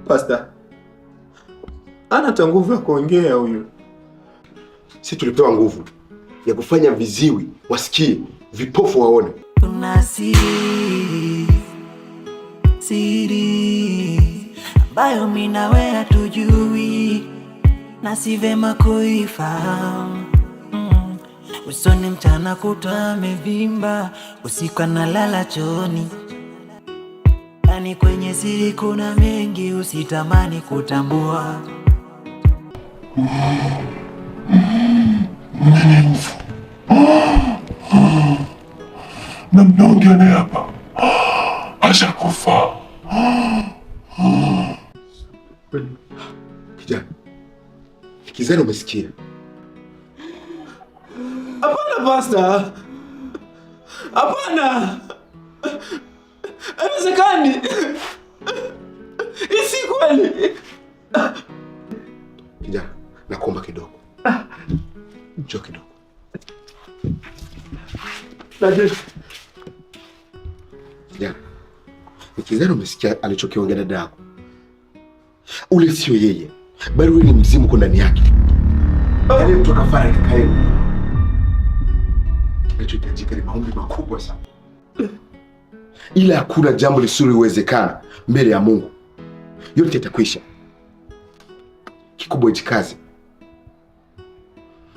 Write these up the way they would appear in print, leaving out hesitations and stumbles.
Pastor, ana hata nguvu ya kuongea huyu. Sisi tulipewa nguvu ya kufanya viziwi wasikie, vipofu waone. Kuna siri, siri ambayo mimi na wewe hatujui na si vema kuifahamu. Usoni mchana kutwa amevimba, usiku analala chooni. Yani kwenye siri kuna mengi usitamani kutambua. Mimi mfu na mnaongea naye hapa ashakufa. Kijana, kizani umesikia? Hapana Pastor, hapana, haiwezekani, si kweli. Kijana, nakuomba kidogo, njoo kidogo. Kijana, nikizani umesikia alichokiongea dada yako. Ule sio yeye, bali ule ni mzimu uko ndani yake. Yaani mtu kafara kaka yenu. Kinachohitajika ni maombi makubwa sana, ila hakuna jambo lisilowezekana mbele ya Mungu. Yote yatakwisha. Kikubwa jikaze,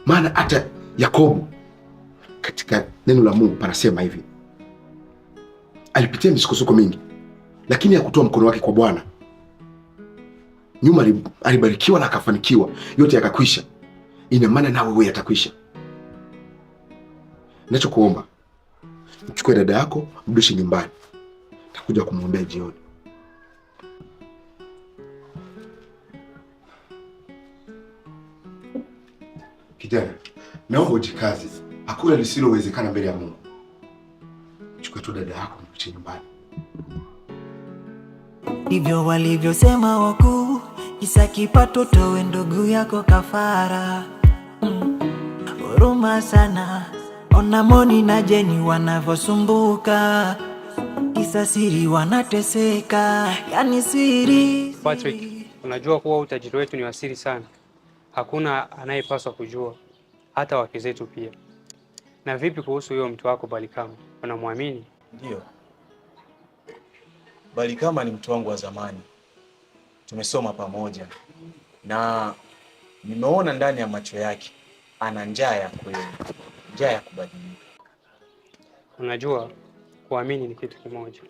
maana hata Yakobo katika neno la Mungu panasema hivi, alipitia misukosuko mingi, lakini hakutoa mkono wake kwa Bwana. Nyuma alibarikiwa na akafanikiwa, yote yakakwisha. Ina maana na wewe yatakwisha. Ninachokuomba, mchukue dada yako, mrudishe nyumbani, takuja kumwombea jioni. Kijana, naomba ujikaze, hakuna lisilowezekana mbele ya Mungu. Chukua tu dada yako, mrudishe nyumbani. Ndivyo walivyosema wakuu, kisa kipato towe ndugu yako kafara. Huruma sana, ona Moni na Jeni wanavyosumbuka, kisa siri wanateseka, yani siri. Patrick, unajua kuwa utajiri wetu ni wa siri sana, hakuna anayepaswa kujua, hata wake zetu pia. Na vipi kuhusu huyo mtu wako Balikama, unamwamini? Ndio, Balikama ni mtu wangu wa zamani, tumesoma pamoja na nimeona ndani ya macho yake ana njaa ya kweli, njaa ya kubadilika. Unajua, kuamini ni kitu kimoja,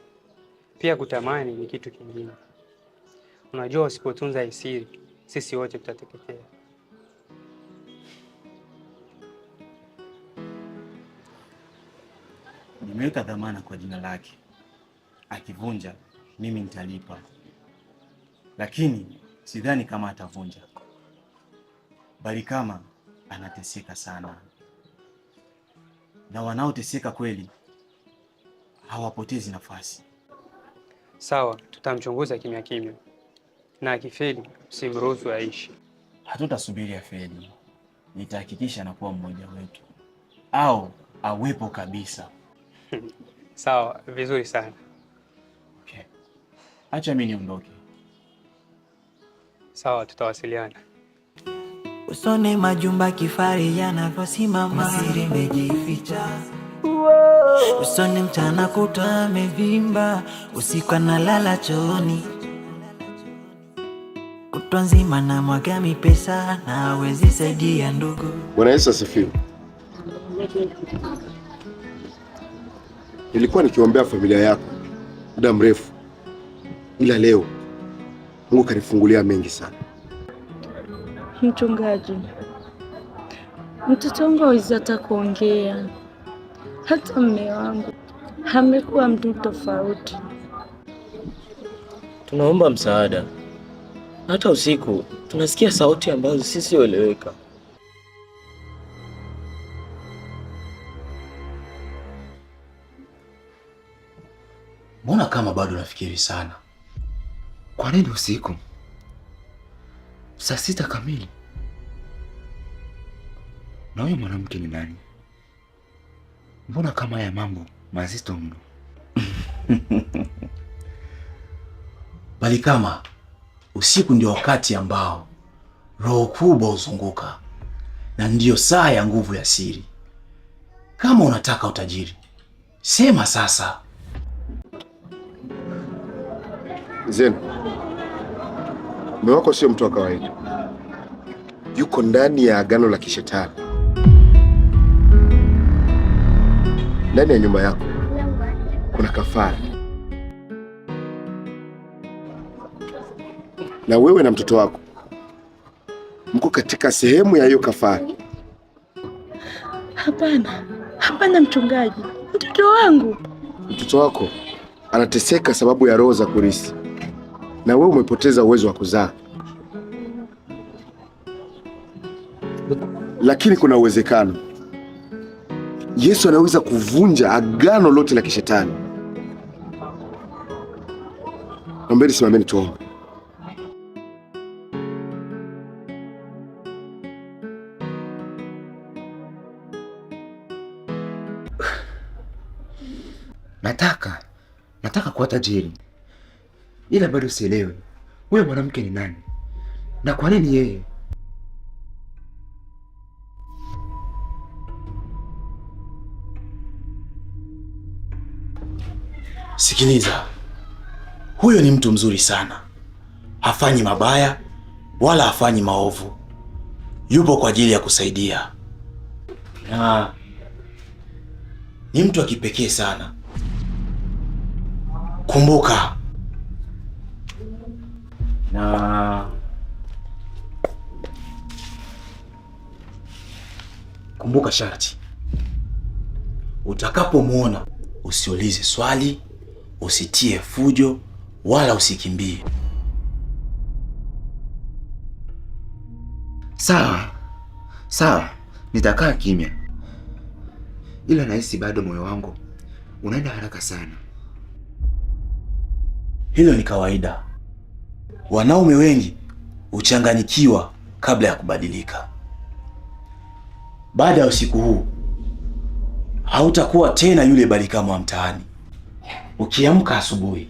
pia kutamani ni kitu kingine. Unajua, usipotunza siri, sisi wote tutateketea. Nimeweka dhamana kwa jina lake, akivunja mimi nitalipa, lakini sidhani kama atavunja, bali kama anateseka sana, na wanaoteseka kweli hawapotezi nafasi. Sawa, tutamchunguza kimya kimya, na akifeli usimruhusu aishi. Hatutasubiri afeli, nitahakikisha anakuwa mmoja wetu au awepo kabisa. Sawa, vizuri sana. Okay. Acha mimi niondoke. Sawa, tutawasiliana. Usone majumba kifari yanavyosimama, siri imejificha. Usone mchana kutwa amevimba, usiku analala chooni, kutwa nzima na mwaga mipesa na hawezi saidia ndugu. Bwana Yesu asifiwe. Nilikuwa nikiombea familia yako muda mrefu, ila leo Mungu kanifungulia mengi sana. Mchungaji, mtoto wangu hawezi hata kuongea, hata mme wangu amekuwa mtu tofauti. Tunaomba msaada, hata usiku tunasikia sauti ambazo sisioeleweka. Mbona kama bado nafikiri sana? Kwa nini usiku saa 6 kamili? Na huyo mwanamke ni nani? Mbona kama haya mambo mazito mno? Bali kama Usiku ndio wakati ambao roho kubwa huzunguka na ndiyo saa ya nguvu ya siri. Kama unataka utajiri, sema sasa. Zeno, mume wako sio mtu wa kawaida, yuko ndani ya agano la kishetani. Ndani ya nyumba yako kuna kafara, na wewe na mtoto wako mko katika sehemu ya hiyo kafara. Hapana, hapana mchungaji, mtoto wangu. Mtoto wako anateseka sababu ya roho za kurisi, na wewe umepoteza uwezo wa kuzaa. Lakini kuna uwezekano Yesu anaweza kuvunja agano lote la kishetani. Naombeni simameni tuombe. Nataka kuwa tajiri, ila bado sielewi huyo mwanamke ni nani na kwa nini yeye. Sikiliza, huyo ni mtu mzuri sana, hafanyi mabaya wala hafanyi maovu, yupo kwa ajili ya kusaidia na ni mtu wa kipekee sana. Kumbuka na kumbuka sharti, utakapomwona usiulize swali, usitie fujo wala usikimbie. Sawa sawa, nitakaa kimya, ila nahisi bado moyo wangu unaenda haraka sana. Hilo ni kawaida. Wanaume wengi huchanganyikiwa kabla ya kubadilika. Baada ya usiku huu hautakuwa tena yule Balikama wa mtaani. Ukiamka asubuhi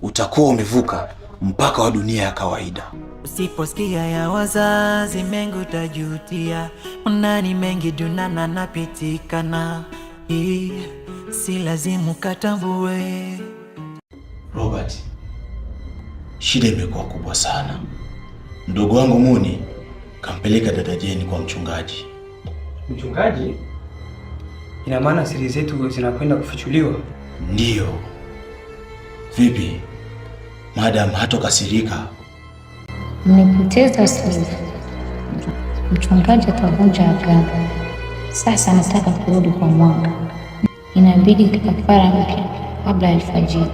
utakuwa umevuka mpaka wa dunia ya kawaida. Usiposikia ya wazazi mengi utajutia, mnani mengi dunana napitikana, hii si lazimu katambue. Robert, shida imekuwa kubwa sana. Mdogo wangu Muni kampeleka dada Jeni kwa mchungaji. Mchungaji? Ina maana siri zetu zinakwenda kufichuliwa? Ndiyo. Vipi madam, hatokasirika? Mmepoteza siri. Mchungaji atavunja agano. Sasa nataka kurudi kwa mwanga. Inabidi kafara mpya kabla ya alfajiri.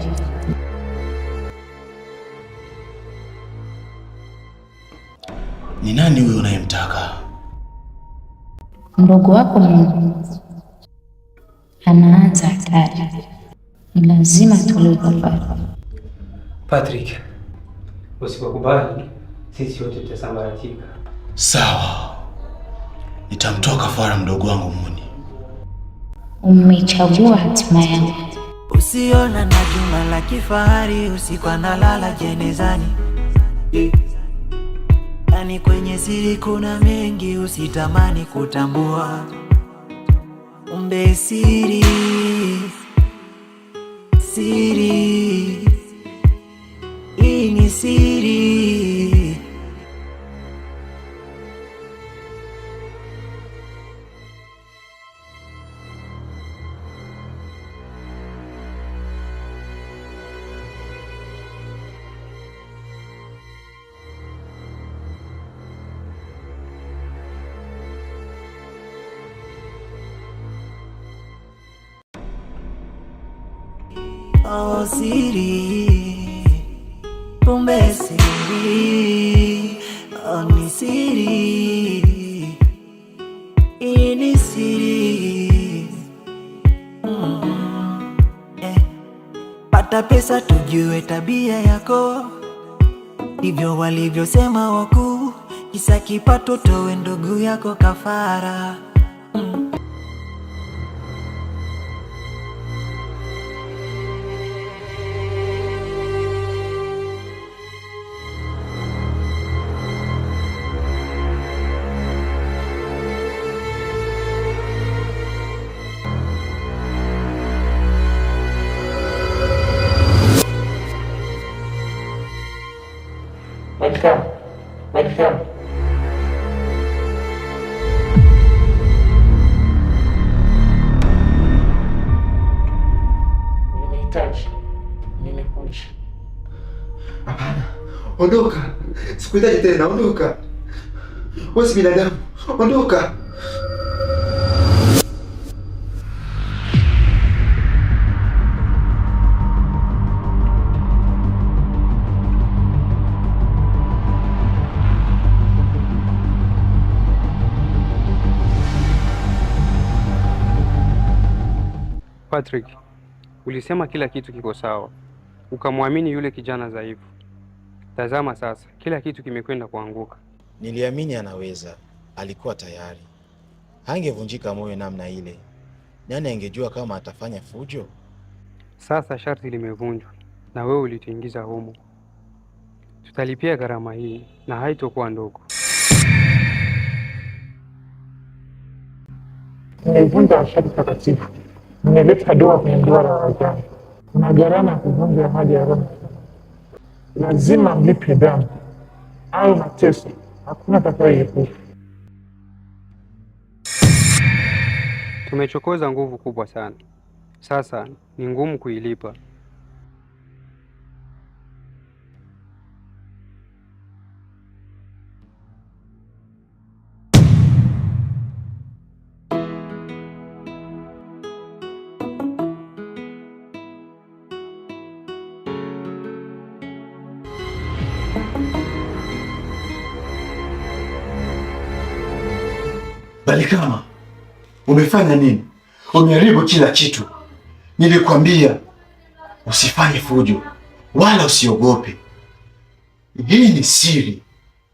Ni nani huyo unayemtaka? Mdogo wako Mungu anaanza hatari. Ni lazima atolewe kafara. Patrick, usipokubali sisi wote tutasambaratika. Sawa, nitamtoa kafara mdogo wangu Muni. Umechagua hatima yangu. Usiona na jumba la kifahari, usiku analala jenezani. Yani kwenye siri kuna mengi, usitamani kutambua. Umbe siri, siri, hii ni siri. Oh, siri, kumbe siri, oh, ni siri, hii ni siri. Eh. Pata pesa tujue tabia yako, ndivyo walivyosema wakuu, kisa kipato towe ndugu yako kafara. Welcome. Welcome. Ulinihitaji. Nimekuja. Hapana, ondoka, sikuhitaji tena, ondoka. Wewe si binadamu, ondoka. Patrick, ulisema kila kitu kiko sawa, ukamwamini yule kijana dhaifu. Tazama sasa, kila kitu kimekwenda kuanguka. Niliamini anaweza, alikuwa tayari. Hangevunjika moyo namna ile. Nani angejua kama atafanya fujo? Sasa sharti limevunjwa na wewe ulituingiza humo. Tutalipia gharama hii na haitokuwa ndogo. Mmevunja sharti takatifu. Mmeleta doa kwenye mduara wa agano. Kuna gharama ya kuvunja ahadi ya Roho. Lazima mlipe damu au mateso. Hakuna atakayeepuka. Tumechokoza nguvu kubwa sana, sasa ni ngumu kuilipa. Balikama, umefanya nini? Umeharibu kila kitu. Nilikwambia usifanye fujo wala usiogope. Hii ni siri,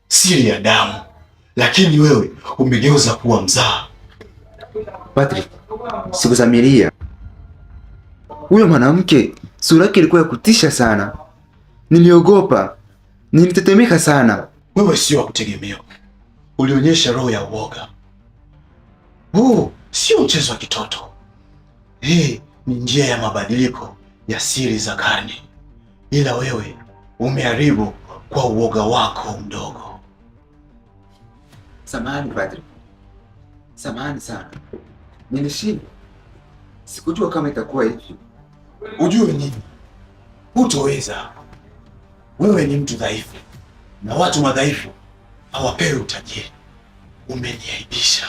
siri ya damu, lakini wewe umegeuza kuwa mzaha. Patrick, sikuzamilia. Huyo mwanamke sura yake ilikuwa ya kutisha sana. Niliogopa, nilitetemeka sana. Wewe sio wa kutegemewa, ulionyesha roho ya uoga. Huu sio mchezo wa kitoto. Hii ni njia ya mabadiliko ya siri za karne, ila wewe umeharibu kwa uoga wako mdogo. Samahani Patrick, samahani sana, nilishindwa. Sikujua kama itakuwa hivi. Ujue nini? Hutoweza. Wewe ni mtu dhaifu, na watu madhaifu hawapewi utajiri. Umeniaibisha.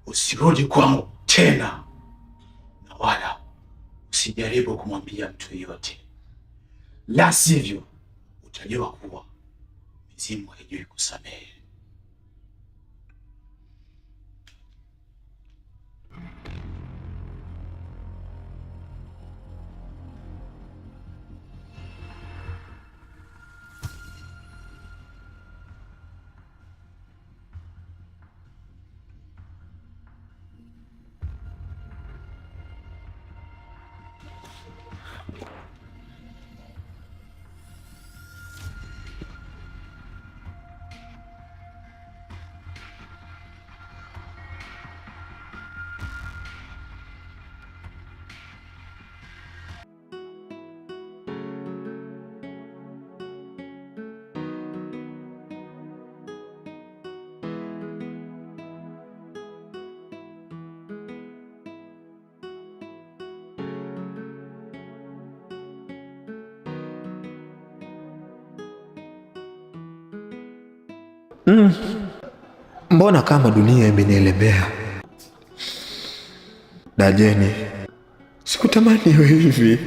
Usirudi kwangu tena, na wala usijaribu kumwambia mtu yeyote, la sivyo utajua kuwa mizimu haijui kusamehe. Mbona kama dunia imenielemea? Dajeni, sikutamani iwe hivi.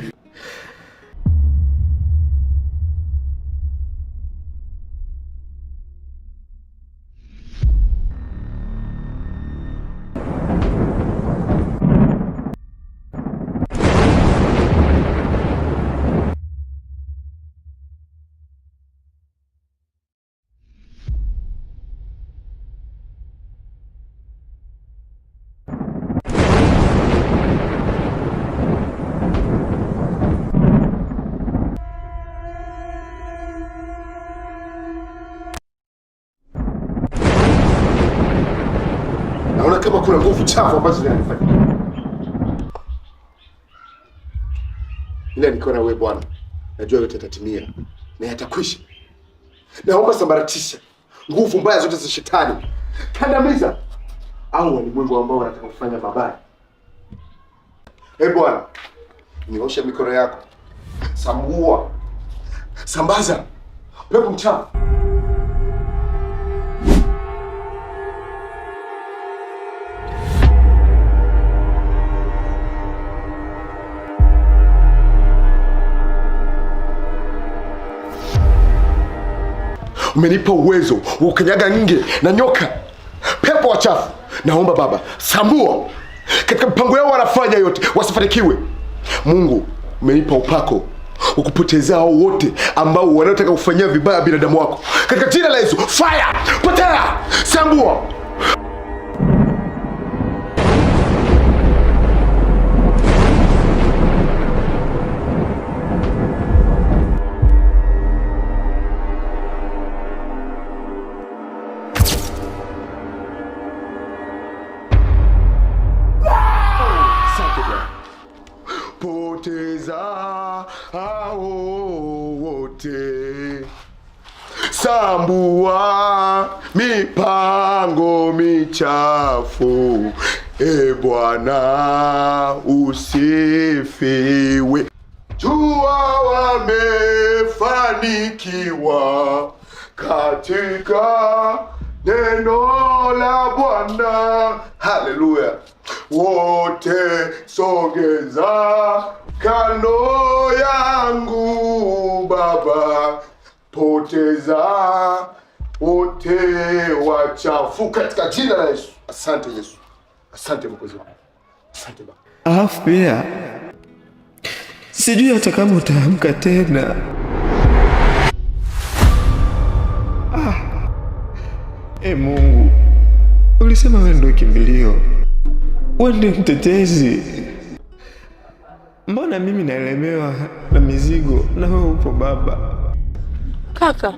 Naona kama kuna nguvu chafu ambazo zinanifuatilia. Ila nikiwa na wewe Bwana, najua yote yatatimia na yatakwisha. Naomba sambaratisha nguvu mbaya zote za shetani, kandamiza au walimwengu ambao wanataka kufanya mabaya. Ee Bwana, nyoosha mikono yako, sambua, sambaza pepo mchafu. Umenipa uwezo wa kukanyaga nge na nyoka, pepo wachafu. Naomba Baba, sambua katika mipango yao wanafanya yote, wasifanikiwe. Mungu, umenipa upako wa kupotezea hao wote ambao wanaotaka kufanyia vibaya binadamu wako, katika jina la Yesu. Fire, potea, sambua. Asante Bwana. Poteza hao wote, sambua mipango michafu. E Bwana usifiwe. Jua wamefanikiwa katika neno la Bwana. Haleluya! Wote sogeza kando yangu Baba, poteza wote wachafu katika jina la Yesu. Asante Yesu, asante Mwokozi wangu, asante Baba. Alafu pia sijui hata kama utaamka tena. Ah. E Mungu, ulisema wewe ndio kimbilio, wewe ndio mtetezi. Mbona mimi naelemewa na mizigo na wewe upo Baba? Kaka,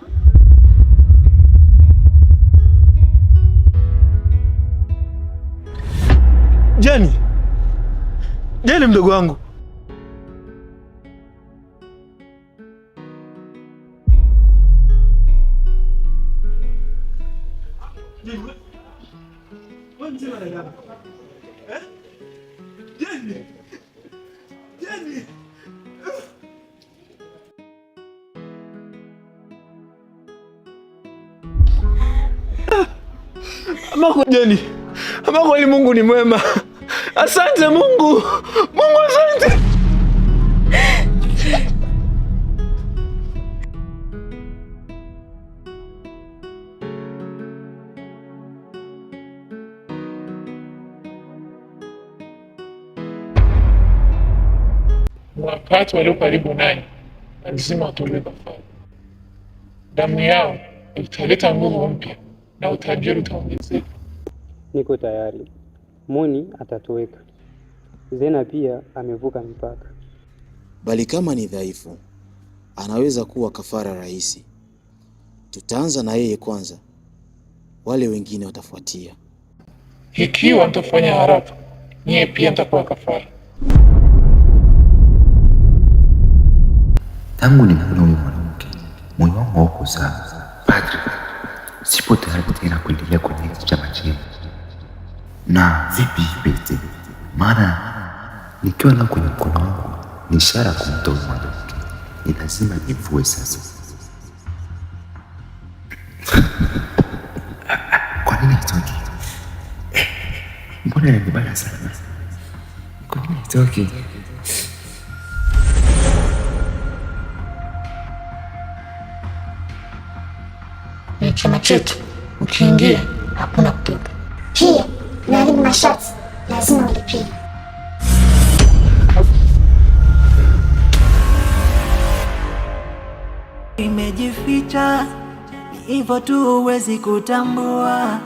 Jani, Jani mdogo wangu. Ama Jeni, ama kweli Mungu ni mwema. Asante Mungu, Mungu asante. Wakati walio karibu naye lazima watolewe kafara. Damu yao italeta nguvu mpya na utajiri utaongezeka. Niko tayari. Muni atatoweka. Zena pia amevuka mipaka. Bali kama ni dhaifu, anaweza kuwa kafara rahisi. Tutaanza na yeye kwanza, wale wengine watafuatia. Ikiwa mtafanya haraka, nyie pia mtakuwa kafara. Tangu nimekuona huyu mwanamke, moyo wangu hauko sawa. Padri, sipo tayari tena kuendelea kwenye hiki chama chenu. Na vipi pete? Maana nikiwa nao kwenye mkono wangu ni ishara ya kumtoa huyu mwanamke. Ni lazima nivue sasa. Kwa nini haitoki? Mbona inanibana sana? Kwa nini haitoki? Ni chama chetu, ukiingia hakuna kutoka. Pia unaharibu masharti, lazima ulipie. Imejificha ni hivyo tu, huwezi kutambua.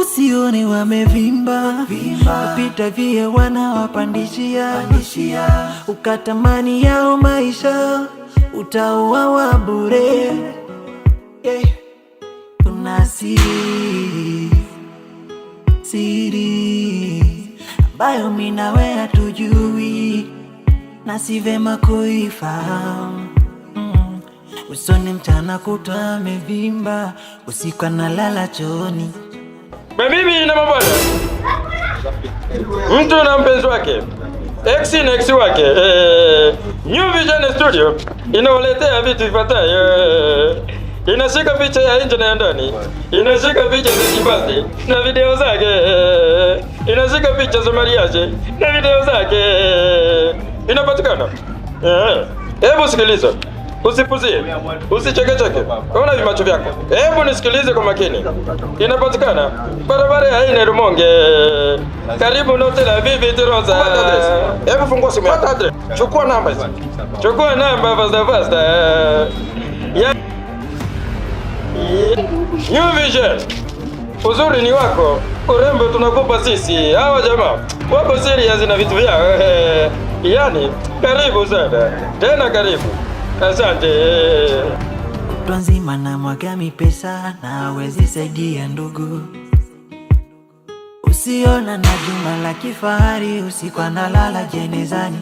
Usione wamevimba, wapita vie wanawapandishia, ukatamani yao maisha, utauawa bure. Yeah. Kuna siri, siri ambayo mimi na wewe hatujui. na si vema kuifahamu. Usoni mchana kutwa amevimba, usiku analala chooni. Mabibi na mabwana, mtu na mpenzi wake, ex na ex wake, New Vision Studio inawaletea vitu vifuatayo. Inashika picha ya nje na ya ndani, inashika picha za kibasi na video zake, inashika picha za mariage na video zake. Inapatikana. Hebu sikiliza, usipuzie, usichekecheke, ona vimacho vyako. Hebu nisikilize kwa makini. Inapatikana barabara ya Ine Rumonge, karibu na hoteli ya Vivi Tiroza. Hebu fungua simu yako, chukua namba hizi, chukua namba fasta fasta. Ya New Vision, uzuri ni wako, urembo tunakupa sisi. Hawa jamaa wako serious na vitu vyao. Yaani, karibu sana tena, karibu. Asante. Kutwa nzima na mwaga mipesa na hawezi saidia ndugu. Usiona na jumba la kifahari, usiku analala jenezani.